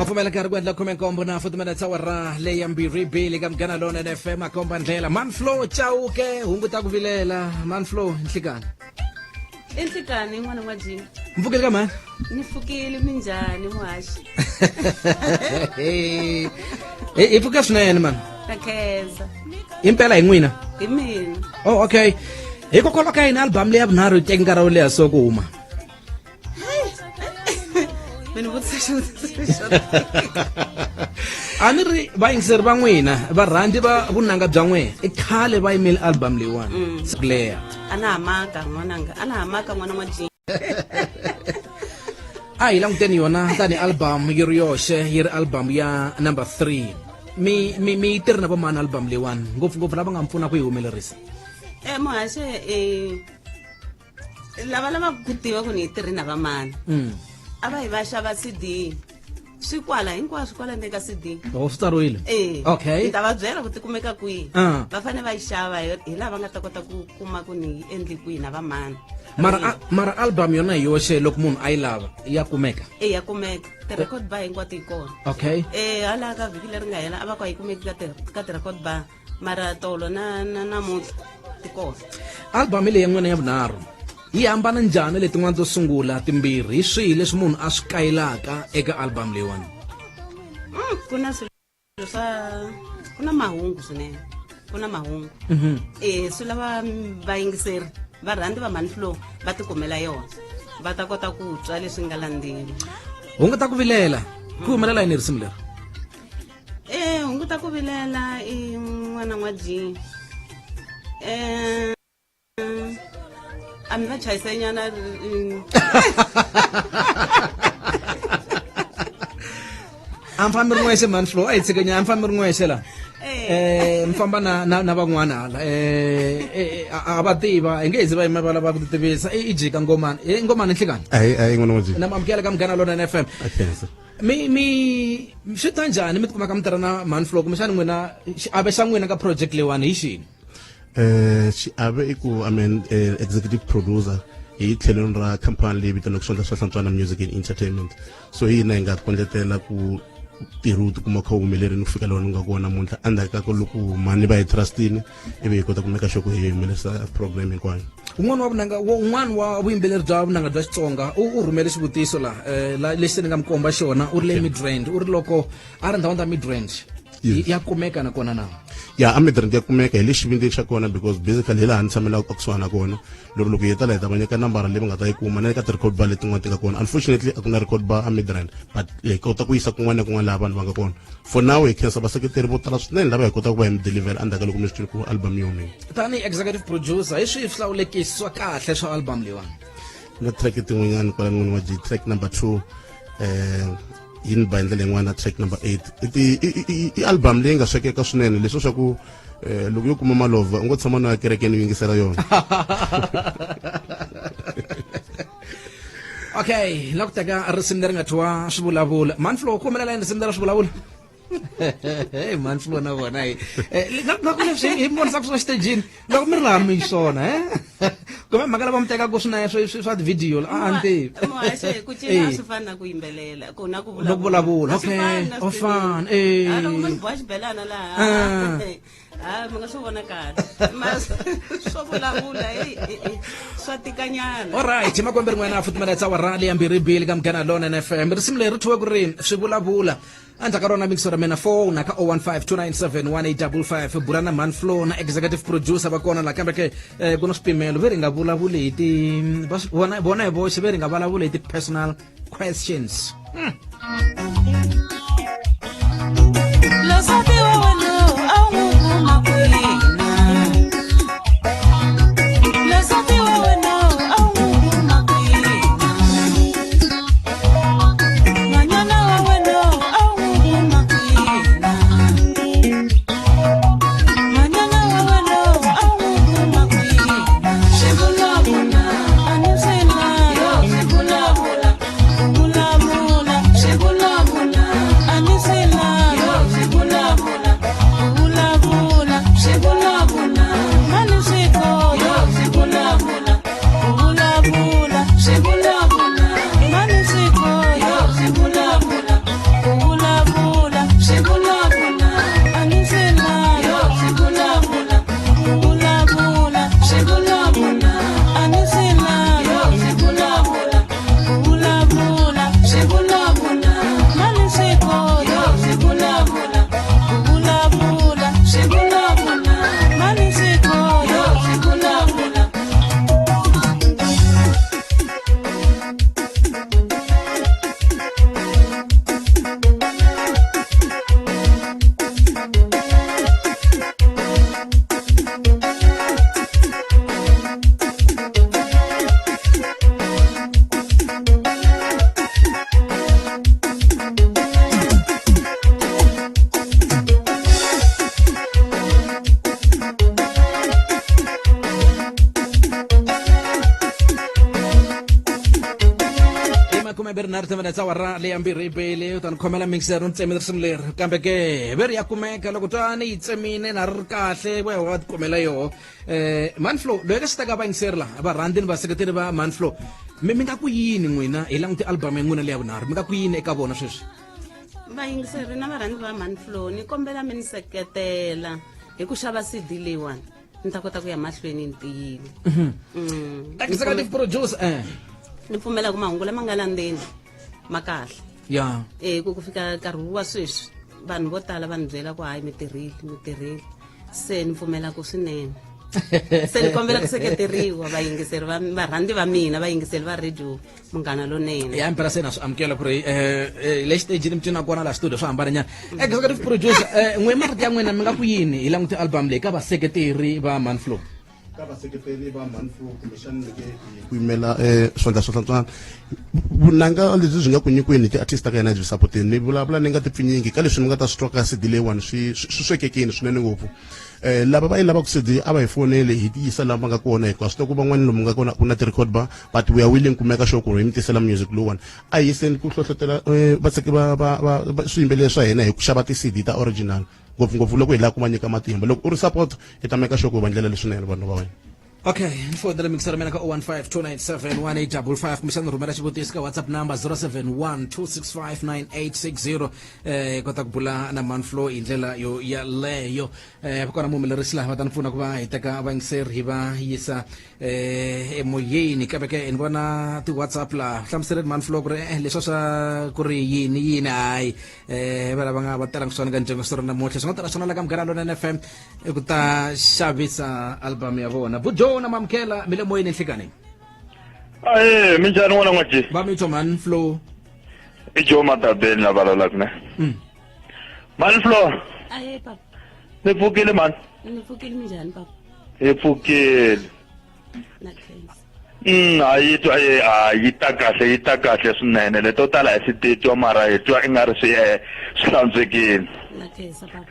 Mapfumela nkarhi ku endla 17 na 40 minutes awara leyi ya mbirhi bili ka Munghana Lonene FM akomba ndlela. Manflow Chauke hunguta ku vilela. Manflow nhlikani. I nhlikani n'wana n'wa Jimmy. Mpfukile ka mhani? Ni pfukile minjhani muhaxi? Hi pfuke swinene mani. Na khensa. Impela hi n'wina? Hi mina. Oh okay. Hikokwalaho ka yini album leyi ya vunharhu yi teke nkarhi wo leha so ku huma? Mi ni vutisa xivutiso xo A ni ri vayingiseri va n'wina varhandzi va vunanga bya n'wina i khale va yimele album leyiwani siku leha. A na ha maka n'wananga, a na ha maka n'wana n'wa Jimmy. A hi languteni yona tani album yi ri yoxe yi ri album ya number 3. Mi yi tirhi na vamani album leyiwani ngopfungopfu lava nga mi pfuna ku yi humelerisa? Muhaxe lava lavaka ku tiva ku ni yi tirhi na vamani a va yi va xava CD swi kwala hinkwaswo kwala ndzeni ka CD. Oh, swi tsariwile? Eh. Okay. Ni ta va byela ku ti kumeka kwihi. Va fanele va yi xava hi laha va nga ta kota ku kuma ku ni yi endli kwihi na vamani. Mara album yona hi yoxe loko munhu a yi lava ya kumeka? E ya kumeka. Ti-record bar hinkwato yi kona. Okay. Hala ka vhiki leri nga hela a va ku a yi kumeki ka ti-record bar. Mara tolo na namuntlha ti kona. Album leyi ya n'wina ya vunharhu yi hambana njhani letin'wana to sungula timbirhi? Hi swihi leswi munhu a swi kayelaka eka album leyiwani? Ku na swilo swa ku na mahungu swinene, ku na mahungu. Swi lava vayingiseri varhandzi va Manflow va tikumela yona va ta kota ku twa leswi nga la ndzeni. Hunguta ku vilela, ku humelela yini risimu leri? Hunguta ku vilela i n'wana n'wa G. A mi va chayisenyana. A mi fambi ri n'wexe Manflow, a hi tshikenyana, a mi fambi ri n'wexe la. Mi famba na van'wana hala. A va tiva, hi nge hi ze va yima va lava ku ti tivisa. I jika ngomani. Ngomani nhlikani. Ahi, ahi n'wana wa G. Na amukela ka Munghana Lonene FM. A khensa. Mi swi ta njhani mi tikuma ka mi tirha na Manflow kumbexani n'wina xiave xa n'wina ka project leyiwani hi xini? Xiave i ku I'm an executive producer hi tlhelweni ra company leyi vitaniwaka Swandla swa Hlantswana Music and Entertainment. So hi hina hi nga kondletela ku ntirho wu tikuma kha wu humelerile ku fika laha ni nga kona namuntlha endzhaku ka ku loko mhani va hi trustini ivi hi kota ku make sure ku hi humelerisa program hinkwayo. Un'wana wa vunanga un'wana wa vuyimbeleri bya vunanga bya Xitsonga u rhumele xivutiso la la lexi ni nga mi komba xona, u ri le Midrand, u ri loko a ri ndhawini ta Midrand ya kumeka na kona na? Ya, a Midrand ya kumeka hi le xivindini xa kona because basically hi laha ni tshamela ekusuhani na kona. Lero loko hi heta laha hi ta va nyika nambara leyi va nga ta yi kuma na le ka ti-record bar letin'wana ti nga kona. Unfortunately a ku na record bar a Midrand but hi kota ku yisa kun'wana na kun'wana laha vanhu va nga kona. For now hi khensa vaseketeri vo tala swinene lava hi kotaka ku va hi mi deliver endzhaku ka loko mi swi twile ku album yi humile. Tanihi executive producer, hi swihi swihlawulekisi swa kahle swa album leyiwani? Na track tin'wanyana kwala n'wini wa G, track number 2 yi ni ba hi ndlela yin'wana, track number 8 i album leyi nga swekeka swinene, leswi swa ku loko yo kuma malova u ngo tshama na kerekeni u yingisela yona. Okay, la ku teka risimu leri nga thyiwa swivulavula. Manflow, ku humelela yini risimu leri swivulavula? Hey, Manflow na vona hi. Na ku leswi hi mi vonisaka swa xitejini loko mi ri laha mi swona kumbe mhaka lava mi tekaka swinene swa ti-video a ni tivi. Muhaxe, ku cina a swi fani na ku yimbelela, ku na ku Na ku vulavula. A swi Okay, fani na o switejini. fani, Ha, loko mi ni boha xibelana laha. Ha, mi nga swi vona kahle. Ma swo vulavula, hey, hey, hey, swa tikanyana. Alright, makwembe rin'wana futhi minutes awara leyi mbirhi bili ka Munghana Lonene FM. Risimu leri ri thyiwe ku ri swivulavula. Endzhaku ka rona mixo ra mina phone ka 015 297 1855 bula na Manflow na executive producer va kona la, kambe ke ku na swipimelo ve ri nga vulavuli hi ti va swi- vona vona hi voxe ve ri nga vulavuli hi ti personal questions. Losati wa wena a wu n'wi kuma kwini na? Losati wa wena a wu n'wi kuma kwini na? Nhwanyana wa wena a wu n'wi kuma kwini na? Nhwanyana wa wena a wu n'wi kuma kwini na? Swivulavula a ni swi lavi. Yo swivulavula, vulavula, swivulavula. ri nharhu timinetse awara leya mbirhi yi bele u ta ni khomela mixer u ni tsemile risimu leri kambe ke ve ri ya kumeka loko twa ni yi tsemile na ri ri kahle we wa tikumela yoho um manflow loyi ka swi ta ka vayingiseri laha varhandzi ni vaseketeri va manflow mi mi nga ku yini n'wina hi langute album ya n'wina leya vunharhu mi nga ku yini eka vona sweswi? Vayingiseri na varhandzi va Manflow, ni kombela mi ni seketela hi ku xava CD leyiwani ni ta kota ku ya mahlweni ni tiyile. Executive producer Ni pfumela ku mahungu lama nga la ndzeni ma kahle. E ku fika nkarhi wa sweswi vanhu vo tala va ni byela ku hayi mi tirhile, mi tirhile, se ni pfumela ku swinene, se ni kombela ku seketeriwa vayingiseri va varhandzi va mina, vayingiseri va radio Munghana Lonene. Ya mpela se na swi amukela ku ri le xitejini mi cina kona laha studio swi hambana nyana. Executive producer, n'we marito ya n'wina mi nga ku yini hi langute album leyi ka vaseketeri va Manflow? Ka vaseketeri va Manflow, kumbexani ni ke ku yimela swandla swo hlantswana vunanga lebyi byi nga ku nyikiweni hi ti-artist ta ka hina byi sapoteni, ni vulavula ni nga ti pfinyingi ka leswi mi nga ta swi twa ka CD leyiwani, swi swekekini swinene ngopfu. Lava va yi lavaka CD a va hi foneli hi tiyisa lava va nga kona, hikuva swi tiva ku van'wani lomu nga kona ku na ti-record bar, but we are willing ku make sure ku hi mi tisela music lowuwani. A hi yiseni ku hlohlotela vatseki va va va swiyimbeleri swa hina hi ku xava ti-CD ta original, ngopfungopfu loko hi lava ku va nyika matimba. Loko u ri support hi ta make sure ku va ndlela leswinene vanhu va wena. Okay, ni fonela mixer mina ka 015 297 1855, kumbexana rhumela xivutiso ka WhatsApp number 071 265 9860. Kota ku bula na Manflow hi ndlela yo yaleyo. Kona muhumelerisi laha va ta ni pfuna ku va hi teka vayingiseri hi va yisa emoyeni, kambe ke ni vona ti-WhatsApp laha hlamuseleni Manflow ku ri leswa swa ku ri yini yini, hayi va lava nga va talangi swona ka njengo swi ri namuntlha swi nga tala swona la ka Munghana Lonene FM i ku ta xavisa album ya vona. Bujo na Mamukela mi le moyeni nhlikani. Ahe, minjhani n'wana n'waji? Va mitwa Man Flow. I Joe Matabeni la vulavulaka ne. Man Flow. Ahe papa. Ni pfukile man. Ni pfukile, minjhani papa? Hi pfukile. Na khensa. A yi twa a yi ta kahle, yi ta kahle swinene. Leto tala hi swi titwa mara hi twa i nga ri swi hlantswekile. Na khensa papa.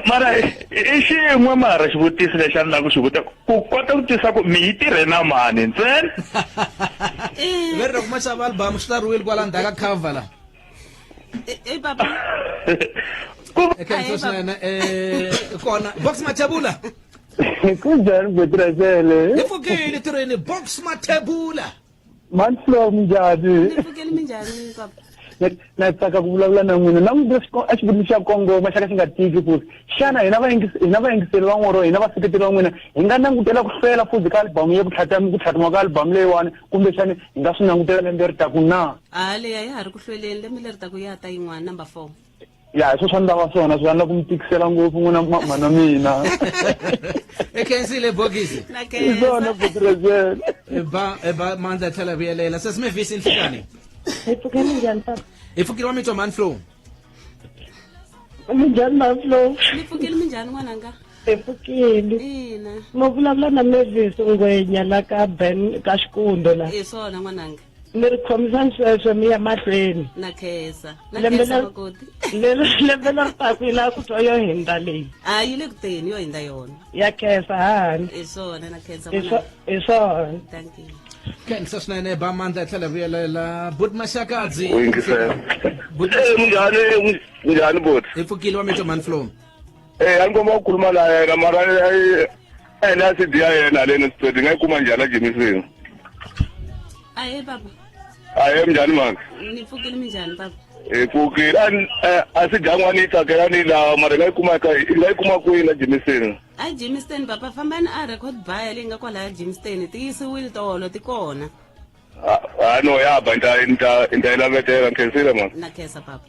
Mara i xin'we mara xivutiso lexi a ni lava ku xi vutisa ku kota ku twisa ku mi yi tirhe na mani ntsena. Ve ri loko ma xava album swi tsariwile kwala ndzhaku ka cover la. E papa. Ku Khensa swinene kona Box Mathebula. Kunjani Bwetrasele? Hi pfukile tirheni Box Mathebula. Manflow minjhani? Ni pfukile, minjhani papa? Na tsaka ku vulavula na n'wina. Na n'wi a xivutiso xa kongoma xa ka xi nga tiki ku xana hina hina vayingiseri va n'woro, hina vaseketeri va n'wina, hi nga langutela ku hlwela futhi ka album ya ku ku tlhatamiwa ka album leyiwani, kumbexani hi nga swi langutela lembe ri taku na? A leya ya ha ri ku hlweleni, lembe leri taku ya ta yin'wana number 4. Ya hi swo swa ni lava swona swi lava ku mi tikisela ngopfu n'wina mhana mina. E khensile bokisi. Na Hi swona Bwetrasele. Ba mandla tlhela vuyelela sesi mevisi nhlikani. Hi pfuke minjhani papa? Hi pfukile, wa mitwa Man Flow. Minjhani Manflow? Ni pfukile, minjhani n'wananga? Hi pfukile. Ina. Mo vulavula na Mavis Ngwenya la ka Ben ka Xikundo la. I swona n'wananga. Mi ri khomisani sweswo mi ya mahlweni. Na khensa. Na Lembe khensa leri makoti. Lembe leri taku yi lava ku twa yo hindza leyi. A yi le ku teni yo hindza yona. Ya khensa hahani. I swona, na khensa Hi n'wananga. Hi swona. Thank you. Khensa swinene ba mandla tlhela vuyelela but Mashakadzi. U yingisela. But Minjhani, minjhani boti? Hi pfukile, wa mitwa Man Flow. A ni komba ku khuluma na yena mara ene a CD ya yena leni sipedi nga yi kuma njhani a Jimisini? Ahe papa. Ahe, minjhani mani? Ni pfukile, minjhani papa? Hi pfukile. A CD yan'wana yi tsakela ni lawa mara i nga yi kuma kwini la Jimisini? A Jimiston papa, fambani a record bar leyi nga kwalaya Jimiston, ti yisiwile tolo, ti kona. Ah no, ya ba ni ta yi lavetela. Nkhensile man. Na khensa papa.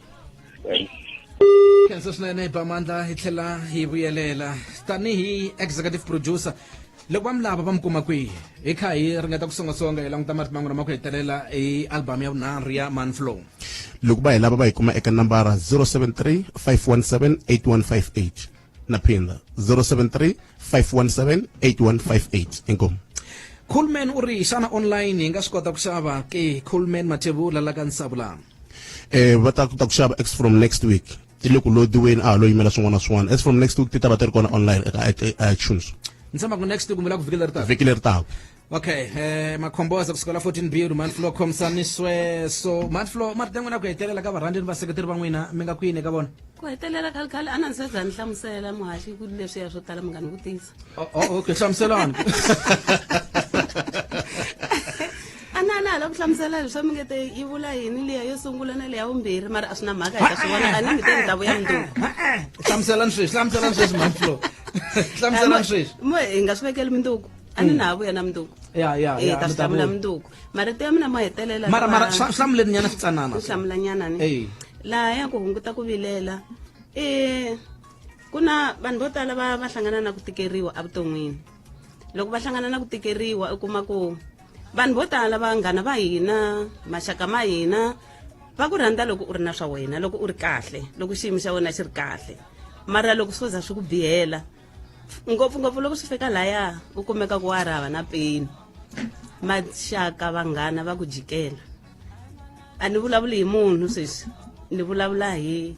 Khensa swinene ba mandla hi tlhela hi vuyelela tanihi executive producer loko va mi lava va mi kuma kwihi? Hi kha hi ringeta ku songasonga hi languta marito man'wana ma ku hetelela hi album ya vunharhu ya Manflow. Loko va hi lava va hi kuma eka nambara 073 517 8158. Na phinda, 073 517 8158. Inkomu. Coolman u ri xana online hi nga swi kota ku xava ke? Coolman Mathebula la ka Nsavula. Va ta kota ku xava as from next week. Ti le ku lodiweni, a ha lo yimela swin'wana na swin'wana. As from next week ti ta va ti ri kona online eka iTunes. Ni tshemba ku next week kumbe la ku vhiki leri taka. Vhiki leri taka. Okay, makhomboza kusukela 14 b Manflo khomisani sweswo. Manflo, marito ya n'wina ku hetelela ka varhandzi ni vaseketeri va n'wina mi nga kwini ka vona? Ku hetelela khalekhale a na ni se za ni hlamusela muhaxi ku leswiya swo tala mi nga ni vutisa. Oh, oh, okay, hlamuselani. A na na hala ku hlamusela leswa mi nge te yi vula yini liya yo sungula na liya vumbirhi, mara a swi na mhaka, hi ta swi vona a ni mi te ni ta vuya mundzuku. Hlamuselani sweswi, hlamuselani sweswi Manflo. Hlamuselani sweswi. Mo hi nga swi vekeli munduku, a ni na ha vuya na munduku. Ya ya Eh, ya. ta Mi swi ta hlamula vuya. munduku. Marito ya mina mo hetelela Mara mara hlamuleni nyana switsanana. Ku hlamulanyana ni. Ey. Laha ya ku hunguta ku vilela. Ku na vanhu vo tala va va hlangana na ku tikeriwa evuton'wini. Loko va hlangana na ku tikeriwa u kuma ku vanhu vo tala vanghana va hina, maxaka ma hina va ku rhandza loko u ri na swa wena, loko u ri kahle, loko xiyimo xa wena xi ri kahle. Mara loko swo za swi ku bihela, ngopfungopfu loko swi fika laya u kumeka ku wa ri hava na peni, maxaka vanghana va ku jikela. A ni vulavuli hi munhu sweswi, ni vulavula hi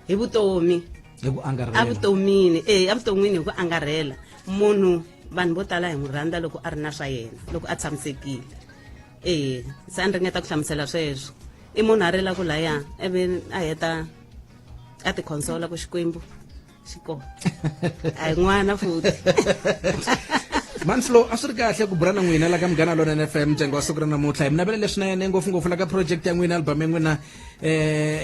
vutomi. Hi ku angarhela. Evutomini, evuton'wini hi ku angarhela. Munhu vanhu vo tala hi n'wi rhandza loko a ri na swa yena, loko a tshamisekile. Se a ni ringeta ku hlamusela sweswo. I munhu a rilaka laya ivi a heta a ti consola ku Xikwembu xi kona, a hi n'wana futhi. Manflo, a swi ri kahle ku bula na n'wina la ka Munghana Lonene FM ntsengo wa siku ra namuntlha. Hi mi navela leswinene ngopfungopfu la ka project ya n'wina, album ya n'wina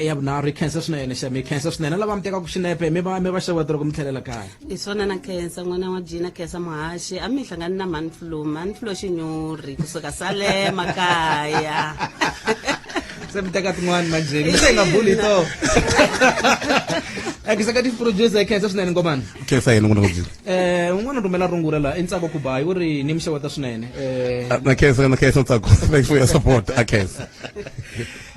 ya vunharhu. Hi khensa swinene xami, hi khensa swinene lava mi tekaka xinepe mi va mi va xeweta loko mi tlhelela kaya. Hi swona, na khensa n'wana wa Gina, khensa muhaxi, a mi hlangani na Manflo, Manflo Xinyori kusuka Salema kaya. Se mi teka tin'wani manjheni mi se hi nga buli hi toho. Executive producer, hi khensa swinene ngomani. Khensa yena n'wana wa Gina. Un'wana u rhumela rungula la i Ntsako Kubayi, u ri ni mi xeweta swinene. Na khensa, na khensa Ntsako, thanks for your support, a khensa.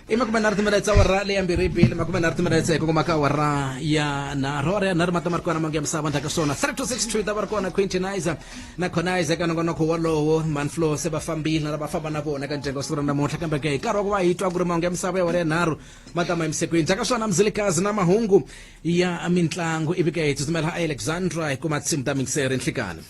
I 30 timinetse awara leyi ya mbirhi bile 30 timinetse hi kongoma ka awara ya nharhu. Awara ya nharhu mata ma ri kona mangu ya misava ndzhaku ka swona 3 to 6 2 ta va ri kona Quintinizer na Conizer eka nongonoko wolowo. Manflo se va fambile na lava famba na vona ka njengo siku ra namuntlha, kambe ke hi nkarhi wa ku va hi twa ku ri mahungu ya misava ya awara ya nharhu ma ta ma yimisekwini. Ndzhaku ka swona Mzilikazi na mahungu ya mintlangu, ivi ke hi tsutsumela Alexandra hi kuma tinsimu ta mingiseri nhlikani.